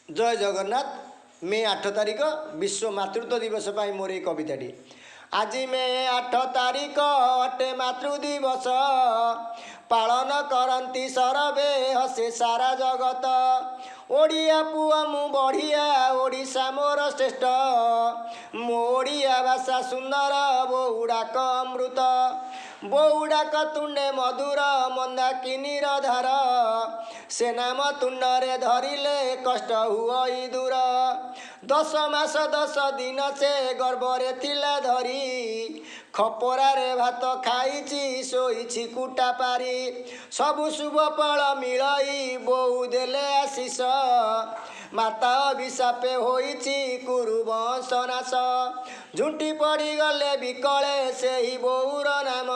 ଜୟ ଜଗନ୍ନାଥ। ମେ 8 ତାରିଖ ବିଶ୍ୱ ମାତୃତ୍ୱ ଦିବସ ପାଇଁ ମୋର ଏଇ କବିତାଟି। ଆଜି ମେ 8 ତାରିଖ ଅଟେ ମାତୃ ଦିବସ, ପାଳନ କରନ୍ତି ସରବେ ହସେ ସାରା ଜଗତ। ଓଡ଼ିଆ ପୁଅ ମୁଁ ବଢ଼ିଆ, ଓଡ଼ିଶା ମୋର ଶ୍ରେଷ୍ଠ। ମୋ ଓଡ଼ିଆ ଭାଷା ସୁନ୍ଦର, ବୋଉ ଡାକ ଅମୃତ। ବୋଉ ଡାକ ତୁଣ୍ଡେ ମଧୁର, ମନ୍ଦାକିନୀର ଧାର। ସେ ନାମ ତୁଣ୍ଡରେ ଧରିଲେ କଷ୍ଟ ହୁଅଇ ଦୂର। 10 ମାସ 10 ଦିନ ସେ ଗର୍ଭରେ ଥିଲା ଧରି, ଖପରାରେ ଭାତ ଖାଇଛି, ଶୋଇଛି କୁଟା ପାରି। ସବୁ ଶୁଭ ଫଳ ମିଳଇ ବୋଉ ଦେଲେ ଆଶିଷ, ମାତା ଅଭିଶାପେ ହୋଇଛି କୁରୁ ବଂଶ ନାଶ। ଝୁଣ୍ଟି ପଡ଼ିଗଲେ ବିକଳେ ସେହି ବୋଉର ନାମ,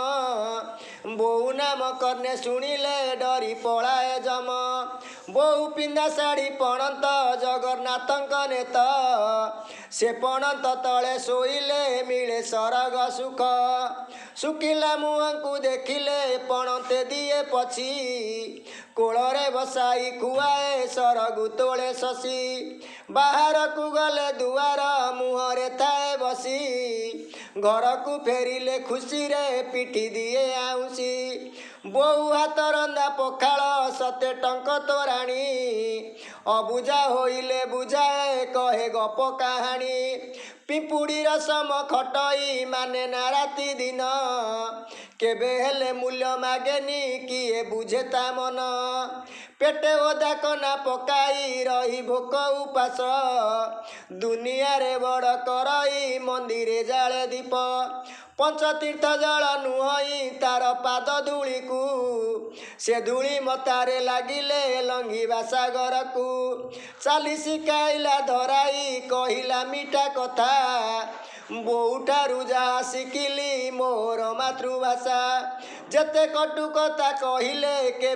ବୋଉ ନାମ କର୍ଣ୍ଣେ ଶୁଣିଲେ ଡରି ପଳାଏ ଯମ। ବୋଉ ପିନ୍ଧା ଶାଢ଼ୀ ପଣନ୍ତ ଜଗନ୍ନାଥଙ୍କ ନେତ, ସେ ପଣନ୍ତ ତଳେ ଶୋଇଲେ ମିଳେ ସରଗ ସୁଖ। ଶୁଖିଲା ମୁହଁକୁ ଦେଖିଲେ ପଣନ୍ତେ ଦିଏ ପୋଛି, କୋଳରେ ବସାଇ ଖୁଆଏ ସରଗୁ ତୋଳେ ଶଶୀ। ବାହାରକୁ ଗଲେ ଦୁଆର ମୁହଁରେ ଥାଏ ବସି, ଘରକୁ ଫେରିଲେ ଖୁସିରେ ପିଠି ଦିଏ ଆଉଁସି। ବୋଉ ହାତ ରନ୍ଧା ପଖାଳ ସତେ ଟଙ୍କ ତୋରାଣୀ, ଅବୁଝା ହୋଇଲେ ବୁଝାଏ କହେ ଗପ କାହାଣୀ। ପିମ୍ପୁଡ଼ିର ସମ ଖଟଇ ମାନେ ନା ରାତି ଦିନ, କେବେ ହେଲେ ମୂଲ୍ୟ ମାଗେନି କିଏ ବୁଝେ ତା ମନ। ପେଟେ ଓଦା କନା ପକାଇ ରହି ଭୋକ ଉପାସ, ଦୁନିଆରେ ବଡ଼ କରଇ ମନ୍ଦିରେ ଜାଳେ ଦୀପ। ପଞ୍ଚତୀର୍ଥ ଜଳ ନୁହଁଇ ତାର ପାଦ ଧୂଳିକୁ, ସେ ଧୂଳି ମଥାରେ ଲାଗିଲେ ଲଙ୍ଘିବା ସାଗରକୁ। ଚାଲି ଶିଖାଇଲା ଧରାଇ କହିଲା ମିଠା କଥା, ବୋଉଠାରୁ ଯାହା ଶିଖିଲି ମୋର ମାତୃଭାଷା। ଯେତେ କଟୁ କଥା କହିଲେ କେବେ